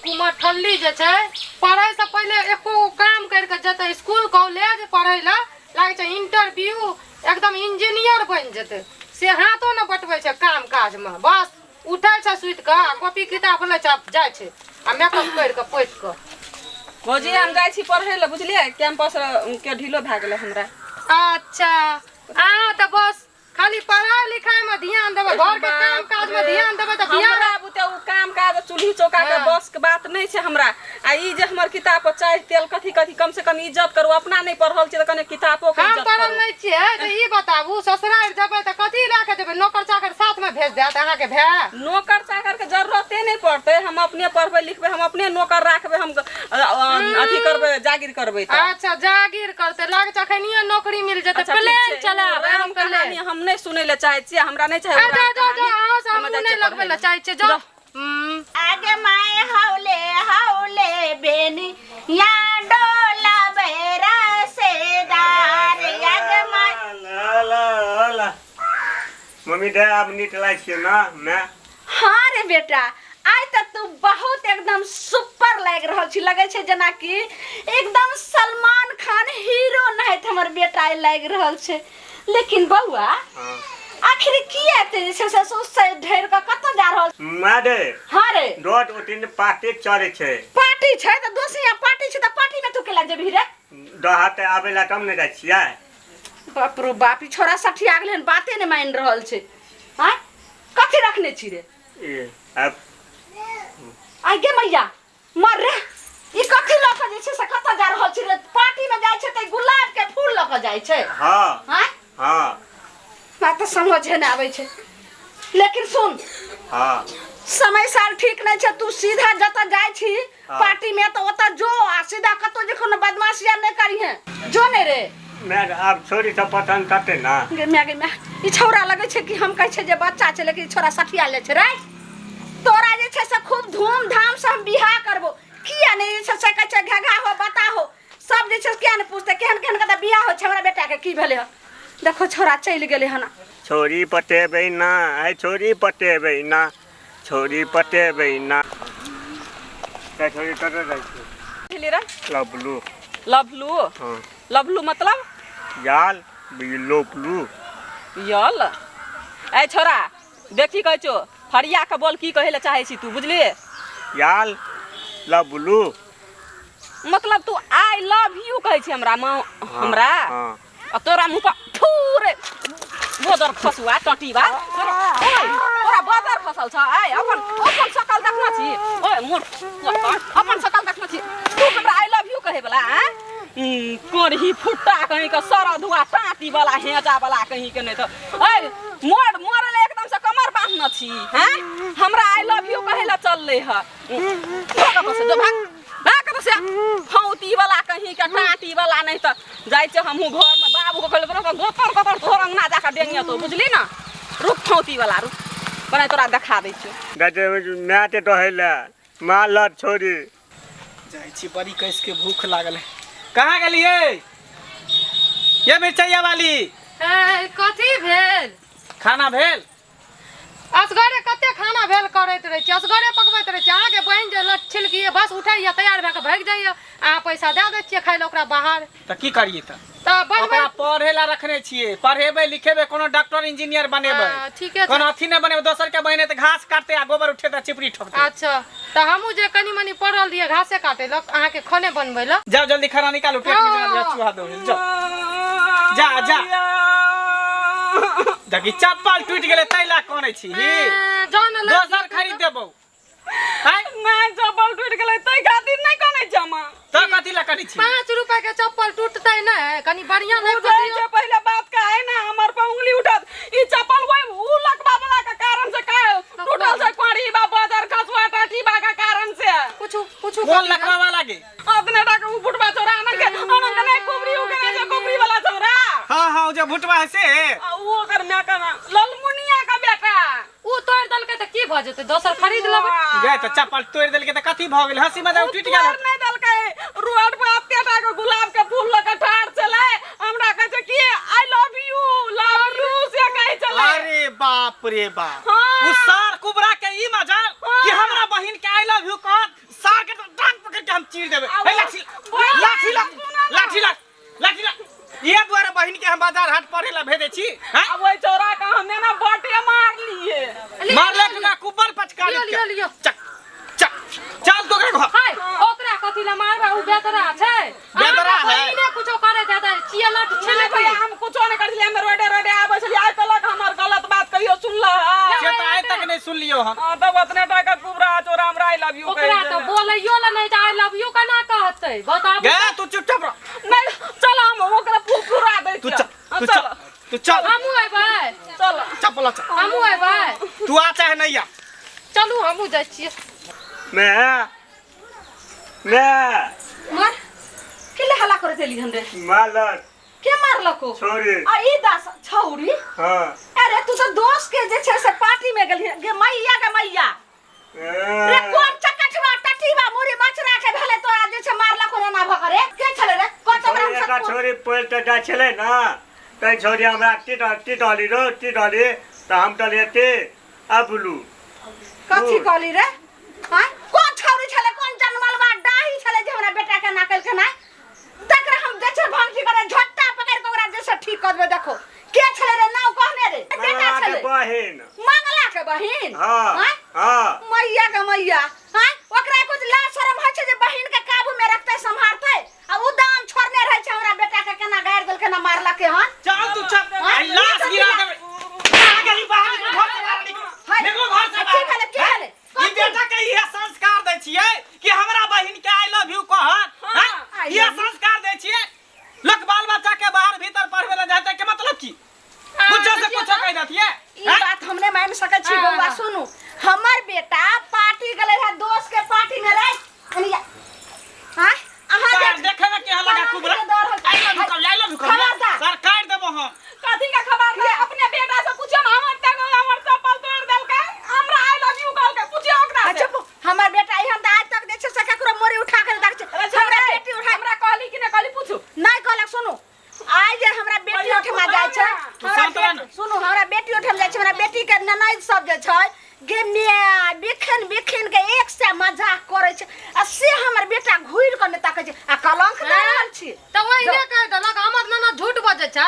कुमरठल्ली जे छै पढ़ै से पहिले एको गो काम करि कऽ जेतै स्कूल कॉलेज पढ़ै लए लागै छै इंटरव्यू एकदम इंजीनियर बनि जेतै से हाथो ने बटबै छै काम काजमे बस उठै छै सुति कऽ आ कॉपी किताब लै छै आ जाइ छै आ मेकअप करि कऽ पोति कऽ भौजी हम जाइ छी पढ़ै लए बुझलियै कैंपस के ढीलो भए गेलै हमरा अच्छा अहाँ तऽ बस खाली पढ़ाई लिखाई में ध्यान देबै घर के काम काज में ध्यान देबै तऽ बियाह हमरा बुते उ काम काज चूल्ही चौका के बस के बात नहीं छै हमरा आ ई जे हमर किताब पर चाय तेल कथी कथी कम से कम इज्जत करू अपना नहीं पढ़ल छी तऽ कने किताबो के हम इज्जत पढ़ल करू नहीं छियै तऽ ई बताबू ससुराल जेबै तऽ कथी लए कऽ जेबै नौकर चाकर साथ में भेज देत अहाँके भाय नौकर चाकर के जरूरते नहीं पड़तै हम अपने पढ़बै लिखबै हम अपने नौकर राखबै हम अथी करबै जागीर करबै तऽ अच्छा जागीर करतै लागै छै अखनिये नौकरी मिल जेतै अच्छा, ठीक प्लेन छै। चलाब राम एरोप्लेन कहानी हम नहीं सुनै ले चाहै छियै हमरा नहीं चाही अरे राम जाओ जाओ जाओ कहानी। अहाँ से हम हम मुँह जाइ नहीं छियै लगबै पढ़ै लए चाहै छियै जाओ जाओ। आगे माय हौले हौले बेनी या डोला बेरा से दार आगे my ला ला ला मम्मी डे आब नीक लागै छियै ना मैं हाँ रे बेटा आइ तऽ तू बहुत एकदम सुपर लागि रहल छी लगै छै जेनाकि एकदम सलमान खान हीरो नाहित हमर बेटा आइ लागि रहल छै लेकिन बौआ हाँ आखिर किया एते जे छै से सोच ढेर कऽ कतऽ जा रहल मैं डे हाँ रे रोड उठिन पार्टी चलै छै पार्टी छै तऽ दोस्त यहाँ पार्टी छै तऽ पार्टी में तू केला जेबही रे दहाते आबै ला तब ने जाइ छियै बाप रो बाप ई छोरा सठिया गेलै हन बाते नहि मानि रहल छै आँय कथी रखने छी रे ई आब आइ गे मैया मर रे ई कथी लऽ कऽ जे छै से कतऽ जा रहल छी रे पार्टी में जाइ छै तऽ ई गुलाब के फूल लऽ कऽ जाइ छै हाँ आँय हाँ हमरा तऽ समझे नहि आबै छै लेकिन सुन हाँ समय साल ठीक नहि छै तू सीधा जतऽ जाइ छी हाँ। पार्टी में तऽ ओतऽ जो आ सीधा कतौ जे कोनो बदमाशी आर नहि करिहे जो ने रे मैं आब छोरी सब पसंद करते ना गे माय गे माय ई छौड़ा लगै छै कि हम कहै छै जे बच्चा छै लेकिन ई छौड़ा सठिया ले छै रे तोरा जे छै से खूब धूमधाम से हम बियाह करबो किया नहि जे छै से कहै छै घघा हो बता हो सब जे छै से किया नहि पूछतै केहन केहन के तऽ बियाह होइ छै हमरा बेटा के की भेलै हन देखो छौड़ा चलि गेलै हन छोरी पटेबै ना आइ छोरी पटेबै ना छोरी पटेबै ना काय छोरी कतऽ जाइ छै भेलै रे लबलू लवलू हँ लवलू मतलब याल लोपलू यल ए छोरा देखी कहै छौ फरिया के बोल की कहै लए चाहै छी तू बुझलिए याल लबलू मतलब तू I love you कहै छी हमरा माँ हमरा हाँ आ तोरा मुँह पर थू रे बोदर खसुआ टटीबा तोरा ओए तोरा बोदर खसल छ आइ अपन अपन सकल देखना छी ओए मोर अपन सकल देखना छी तू हमरा I love you कहै बला आँ कोरही फुट्टा कहीं के सर धुआ टाटी वाला हेजा वाला कहीं के नहीं तो ओए मोर मोरले एकदम से कमर बांधना छी हैं हमरा I love you कहै ला चललै ह भाग एतऽ से जो भाग भाग एतऽ से फौती वाला कहीं के टाटी वाला नहीं तऽ जाइ छै हमहूँ घरमे बाबूके कहलियै तोरा गोतर गोतर तोहर अङ्गना जाकऽ डेंगे तो बुझली ने रुक फौती वाला रुक बना तोरा देखा दै छियौ जाइ मायके रहै लए मारलक छोरी जाइ छी बड़ी कस के भूख लागल है कहाँ गेलियै ये मिरचैया वाली ए, कथी भेल खाना भेल असगरे कते खाना भेल करैत रहै छी असगरे पकबैत रहै छी अहाँके बहिन जे लट छिलकी बस उठैया तैयार भए कऽ भागि जाइया अहाँ पैसा दए दै छियै खाइ लए ओकरा बाहर तऽ की करियै तऽ तऽ बनबै ओकरा पढ़े ला रखने छियै पढ़ेबै लिखेबै कोनो डॉक्टर इंजीनियर बनेबै हँ, ठीके छै। कोनो अथी नहि बनेबै दोसर के बहिने तऽ घास काटतै आ गोबर उठेतै चिपरी ठोकतै अच्छा तऽ हमहूँ जे कनि मनि पढ़ल रहियै घासे काटै लए अहाँके खाने बनबै लए जाओ जल्दी खाना निकालू पेट में जेना चूहा दौड़े जाओ जा जा देखी चप्पल टूटि गेलै ताहि ला कनै छी ही जाउ ने लड़की दोसर खरीद देबौ आँय माय चप्पल टूटि गेलै ताहि खातिर नहि कनै छै माँ तऽ कथी ला कनै छी 5 रुपए के चप्पल टूटतै नहि कनि बढ़िया नहि बुझै छै पहिले बात का है ना हमर पर उंगली उठत ई चप्पल ओहि उ लकबा वाला के कारण से का टूटल छै कोड़ी बा बाजार खसुआ टाटी बा के कारण से पूछू पूछू कोन लकवा वाला गे अपने टा के उ बुटबा छोरा आनन के आनन के नहीं कुबरी उ के नहीं कुबरी वाला छोरा हाँ हाँ ओ जे भुटवा है से आ उ ओकर माय के नाम ललमुनिया के बेटा उ तोड़ि देलकै तऽ की भऽ जेतै दोसर खरीद लेबै गए तऽ चप्पल तोड़ि देलकै तऽ कथी भऽ गेल हंसी मजाक टूटि गेल तोड़ नहीं देलकै रोड पर एते टा के गुलाब के फूल लऽ के ठाढ़ छलै हमरा कहै छै कि I love you love you से कहै छलै अरे बाप रे बाप हाँ। उ सार कुबरा के ई मजाल कि हमरा बहिन के I love you कहत सार चीर देबै। हे लाठी लाठी ला, लाठी ला, लाठी ला। इहे दुआरे बहिन के हम बाजार हाट पढ़े ला भेजै छी। हैं? आ ओहि चौरा के हमे ना बटे मारलिए। मारले के ना कुबर पचका। लियो, लियो, लियो। चल चल चल तो ओकरा घर। हाय, ओकरा कथी ला मारबै? उ बेदरा छै। बेदरा अहाँके है। बहिने कुछो करे जाता चियलट नहि छेलै। भैया, हम कुछो नहि करै छलियै, हम रोडे रोडे आबै छलियै। आइ तलक हमर गलत बात कहियो सुनलह? से तऽ आइ तक नहि सुनलियौ हम। हँ, तब ओतने टा के कुबरा चोरा हमरा I love you. ओकरा तऽ बोलैयो ला नहि, I love you केना कहतै बताबू? गे, तू चुपचाप रह। नहि, चल, हम ओकरा फुरफुरा दै तू छियै। चल। हँ, तू चल, तू चल। हमहूँ अयबै। चल। चप्पल चल। हमहूँ अयबै। तू आ चाहे नहीं आ। चलू, हमहूँ जाइ छियै। मैं मैं मार के ले हल्ला करे देली हन रे? मालक। के मारलको? छोरी। आ ई दास छौरी? हाँ। अरे तू तो दोस्त के जे छै से पार्टी में गेली गे। मैया गे मैया रे, कोन चकठवा टटीवा मुरी मचरा के भेले तोरा जे छै मारलको ना भ करे? के छले रे? कोन तोरा हम एका सब छोरी पढ़ि तऽ जाइ छलै ने, तै छोरी हमरा टिटली रो टिटली, तऽ हम कहलियै टी अबलू। कथी कहली रे? आँय, कोन छौरी छले, कोन जनमलवा डाही छले जे हमरा बेटा के ना केलकै? ना तकरा हम जे छै भंगठी करे झट्टा पकड़ के ओकरा जे छै ठीक कर देबै। देखो, के छले रे? नाव कहने रे बेटा। मंगला के छले बहिन। मंगला के बहिन? हाँ। आँय? हाँ। मैया के मैया, आँय, ओकरा कुछ लाज शरम होइ छै जे बहिन के काबू में रखतै सम्हारतै, आ उ दाम छोड़ने रहै छै। हमरा बेटा के केना गारि देलकै, ना मारलकै हन? चल, तू चल। हाँ? आई लाश गिरा देबै। कहाँ गेली? बाहर निकलो, घर से बाहर निकलो। हाय। निकलो घर से की बाहर। भेलै, की भेलै? ई बेटा के इहे संस्कार दै छियै कि हमरा बहिन के I love you कहत? हैं? I इहे love you। संस्कार दै छियै? लोक बाल बच्चा के बाहर भीतर पढ़बै लए जाय के मतलब की? कुछो से कुछो कहि देतियै। ई बात हम नहि मानि सकै छी। हाँ, बौआ। हाँ। सुनू, हमर बेटा पार्टी गेलै रहे दोस्त के पार्टी में रे। अनिया, हाँ, अहाँ सर जे देखे में केहन लगा कलंक कुबरा। के डर होइ। I love you कहली, I love you कहली। खबरदार। सर काटि देबो हम। कथी के खबर रे? अपने बेटा से पूछियो ना, हमर तक हमर चप्पल तोड़ देलकै, हमरा I love you कहलकै, पूछियो ओकरा से। अच्छा, हमर बेटा एहन तऽ आज तक जे छै से ककरो मोरी उठा के नहि देखै छै। हमरा बेटी उठा हमरा कहली कि नहि कहली, पूछू। नहि कहलक। सुनू, आइ जे हमरा बेटी ओठमा जाइ छै, तू हमरा शांत रह ना। सुनू, हमरा बेटी ओठमा जाइ छै, हमरा बेटी के ननैद सब जे छै गे my, बिखन बिखन के एक से मजाक करै छै, आ से हमर बेटा घुरि कऽ नहि ताकै छै, आ कलंक दऽ रहल छी। तऽ ओहिने कहि देलक, हमर ननद झूठ बजै छै।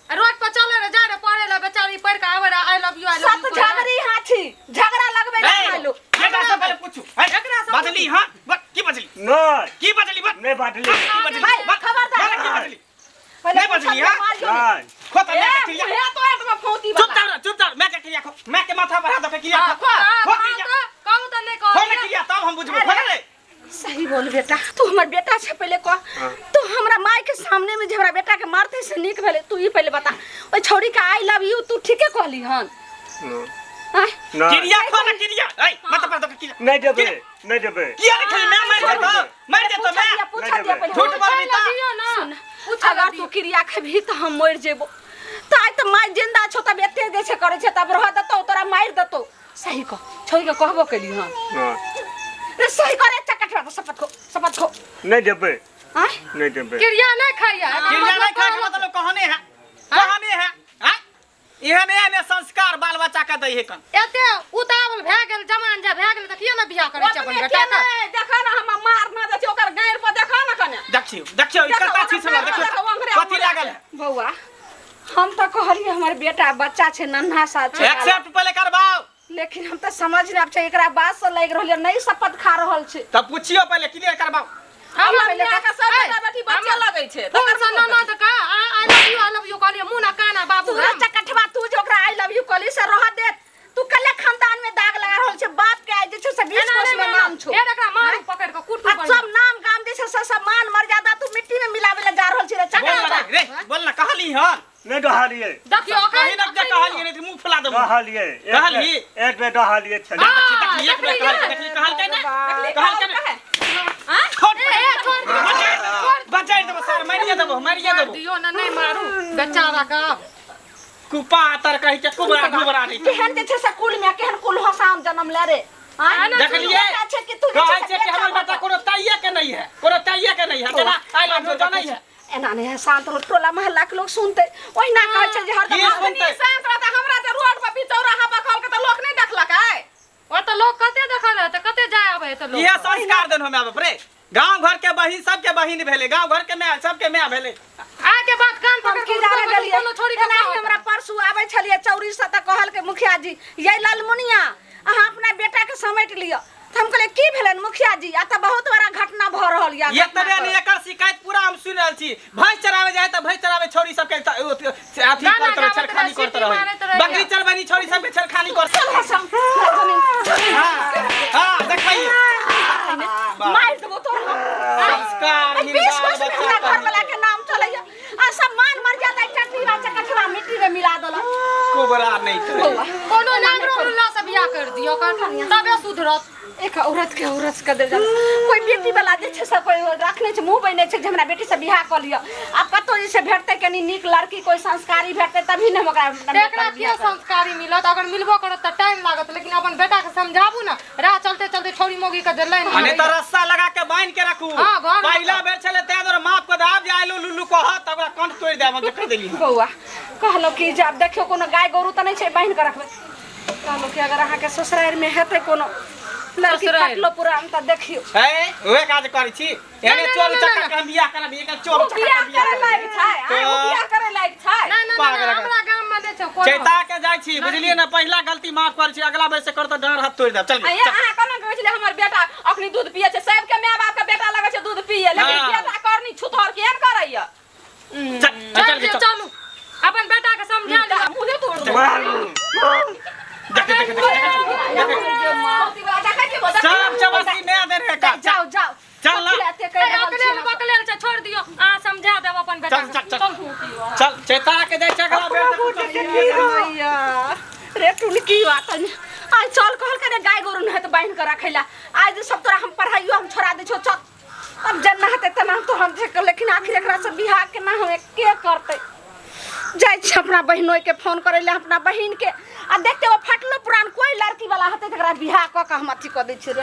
आ रोड पर चले रहे, जाय रहे पढ़े ला, बेचारी पढ़ के आवे रहे, I love you, I love सत you. झगड़ी हाथी झगड़ा लगबै ए, लए आलू। बेटा से पहिले पूछू। हे, एकरा से बजली? हाँ, की बजली? नहि। की बजली? बस नहि बाटली। की बजली? भाई, बस, खबरदार। बोल, की बजली? पहिले नहि बजली, पूछब हाँ? जे मारियो नहि। नहि। खो तऽ ए, मैं के क्रिया। मुहे तोड़ देबो फौती चुप वाला। चाप, चुप चाप। मैं के क्रिया खो, मैं के माथा पर हाथ धऽ के क्रिया हाँ, खो। खो क्रिया। कहू तऽ नहि खो ने कहू। क्रिया, तब हम बुझबो। खो ने रे। सही बोल बेटा, तू हमर बेटा छै, पहिले कह, तू हमरा माय के सामने में जे हमरा बेटा के मारते से नीक भेलै? तू ई पहिले बता, ओहि छौड़ी के I love you तू ठीके कहली हन? आँय? नहि। क्रिया खो ने क्रिया। ए, माथा पर धऽ के क्रिया। नहि देबै, नहि देबै। किया नहीं खेली? मैं मर जेतो, मर जेतो मैं। पूछा दिया पहिले। झूठ बोलबी पूछै तऽ लए दियौ ना। सुन, पूछै लए अगर दियौ। तू क्रिया खेबही तऽ हम मरि जेबो। तऽ आइ तऽ माय जिंदा छौ तब एते जे छै करै छै, तब रह देतौ, तोरा मारि देतौ। सही कह, छौड़ी के कहबो केली हन? नहि। रे सही करे चकटवा, शपथ खो, शपथ खो। नहि देबै। आँय? नहि देबै। क्रिया नहि खाइया एकर क्रिया नहीं मतलब खाए के मतलब कहने है, कहने है। हैं? एहने एहने संस्कार बाल बच्चा के दै है कन। एते उतावल भए गेल जवान जे भए गेल तऽ किया ने बियाह करै छै अपन ओतने बेटा के के? नहि, देखा ना, हम मार ना दै छै ओकर गारि पर, देखा ना कने। देखियौ, देखियौ, ई देखो, कता छी ओकरा देखियौ देखो, ओंघरे कथी ओंघरे। लागल है। बौआ, हम तऽ कहलियै हमर बेटा बच्चा छै, नन्हा सा छै। एक्सेप्ट पहिले करबाओ। लेकिन हम तऽ समझ नहि आबै छै, एकरा बात से लागि रहल नहि, शपथ खा रहल छै। तब पूछियो पहिले, क्लियर करबाओ। हमर पहिले बियाह के सब ऐ, बेटा बेटी बच्चे लगै छै। फोन से ननद का I love you, I love you कहलियै, मुँह ना काना बाबू। तू हम चकठवा, तू जे ओकरा I love you कहली से रह देत? तू कले खानदान में दाग लगा रहल छै। बाप के आइ जे छै से 20 एना कोस नहि में मानब। नाम छौ। फेर एकरा मारू पकड़ि कऽ कुटू आ बढ़िआँ। सब नाम गाम जे छै से सब मान मर्यादा तू मिट्टी में मिलावे ले जा रहल छी रे बोल चकठवा। ना रे, बोल ना, कहली हन? नहि डहलियै। देखियौ कही अखन ना जे कहलियै, नहीं तऽ मुंह फुला देबो। डहलियै। कहली? एक बेर डहलियै छलै। देखी, देखी, एक बेर कहलकै, देखली, कहलकै ना, कहलकै ना। छोड़। ए, ए, छोड़ दियौ, छोड़। बचाइ देबो सर, मारिए देबो, मारिए मार देबो। दियौ ना, नहि मारू बेचारा के आब। कुपा तर कहि के कुबरा घुबरा नहीं। केहन जे छै से कुल में केहन कुल हसाम जन्म ले रे? आँय? देखलियै? बेटा छै कि तू जे कहै छै छै कि हमर बेटा कोनो ताइये के नहीं है, कोनो ताइये के नहीं है, जेना I love you जानै है। एना नहि है, शांत रहो, टोला मोहल्ला के लोग सुनते, ओहिना कहै छै जे हरदम की सुनतै? शांत रहता, हमरा जे रोड पर बीच चौराहा पर कहलकै तऽ लोक नहि देखलकै? ओतऽ लोक कते देखल हेतै, कते जाय आबै हेतै लोक। इहे संस्कार देन हम बाप रे। गांव घर के बहिन सबके बहिन भेले, गांव घर के माय सबके माय भेले। आइ के बाद कान हम पकड़ की के जाने उठबो गेलियै कोनो छोड़ी के एनाही हमरा परसू आबै छलियै चौरी से तऽ कहल के मुखिया जी ये ललमुनिया अहाँ अपना बेटा के समेट लिअ। तऽ हम कहलियै की भेलनि मुखिया जी, आ तऽ बहुत बड़ा घटना भऽ रहल यऽ। ये तबे नहीं एकर शिकायत पूरा हम सुनि रहल छी। भैंस चरावे जाय तऽ भैंस चरावे छोरी सबके अथी गाना करत रहे, गाबैत छेड़खानी रहे, करत सीटी रहे, मारैत रहे। बकरी चरबनी छोरी सबके छेड़खानी करत। चल हसम जमीन हां देखिए मारि देबो तोरा। संस्कार आई 20 बाल वर्ष में बच्चा हमरा कही। घर वाला के नाम चलैया आ सब मान मर्यादा एकटा टीरा चकठवा मिट्टी में मिला देलक। कोबरा नहीं करे। बौआ कोनो नांगरो रुल्ला से बियाह कर दियो ओकर, तबे सुधरत। एक औरत के औरत के दे जाला कोई बेटी वाला जे छै से कोई रखने छै, मुंह बने छै जे हमरा बेटी से बियाह कऽ लिअ। आब कतौ जे छै भेटतै कनी नीक लड़की, कोई संस्कारी भेटतै तभी ने हम ओकरा एकरा के संस्कारी मिलत? अगर मिलबो करत तऽ टाइम लागत, लेकिन अपन बेटा के समझाबू ना, राह चलते चलते छौरी मौगी के जे लाइन अने तऽ रस्सा लगा के बांध के रखू। हाँ, घर में पहिला बेर छले तै दुआरे माफ कऽ दे। आब जे आइलो लुल्लू कहत तऽ ओकरा कंठ तोड़ि देब हम, जे कहि देली। बौआ कहलहुँ कि जे आब देखियौ कोनो गाय गोरु तऽ नहि छै बान्हि कऽ रखबै। कहलहुँ कि अगर अहाँके ससुरारि में हेतै कोनो लड़की ससुरारि। फटलो पुरान तऽ देखियौ। है उहे काज करै छी, एने नहि, चोर नहि, चक्का नहि। के हम बियाह करब, एकर चोर ओ चक्का बियाह के बियाह करे करब। लायक छै, आँय, ओ बियाह करे लायक छै। नहि नहि पागल नहि, अगर। हमरा गाम में नहि छै कोनो। चैता के जाइ छी बुझलियै ने, पहिला गलती माफ करै छी, अगला बेर से करत डाँड़ हाथ तोड़ि देब। चल आ ये अहाँ कोना कहै छलियै हमर बेटा अखनी दूध पियै छै? सबके माय बाप के बेटा लगै छै दूध पियै, लेकिन हाँ। बेटा करनी छुतहर केहन करैया? चल चल चल दियौ, चल। चलू अपन बेटा के समझा लिअ। मुँहे तोड़ देबो। देख देख देख देख, सब चबसी नया दे रहे का। जाओ जाओ चल ना। कथी लए एते कहि रहल अकले छी अहाँ सब? बकलेल छै, छोड़ दियौ, अहाँ समझा देब अपन बेटा चल के। चल चल चल, चैता के जाइ छै अगला बेर से मैया रे टुनकी बात आइ चल कहल करे गाय गोरु नहि तऽ बान्हि कऽ रखै ला। आइ जे सब तोरा हम पढ़ाइयो हम छोड़ा दै छियौ, चल अब जेना हेतै तेना हम तो हम जे, लेकिन आखिर एकरा से बियाह केना हम के करतै? जाइ छी अपना बहिनोई के फोन करै लए, अपना बहिन के, आ देखते वो फटलो पुरान कोई लड़की वाला हेतै तऽ एकरा बियाह कऽ के हम अथी कऽ दै छियै रे।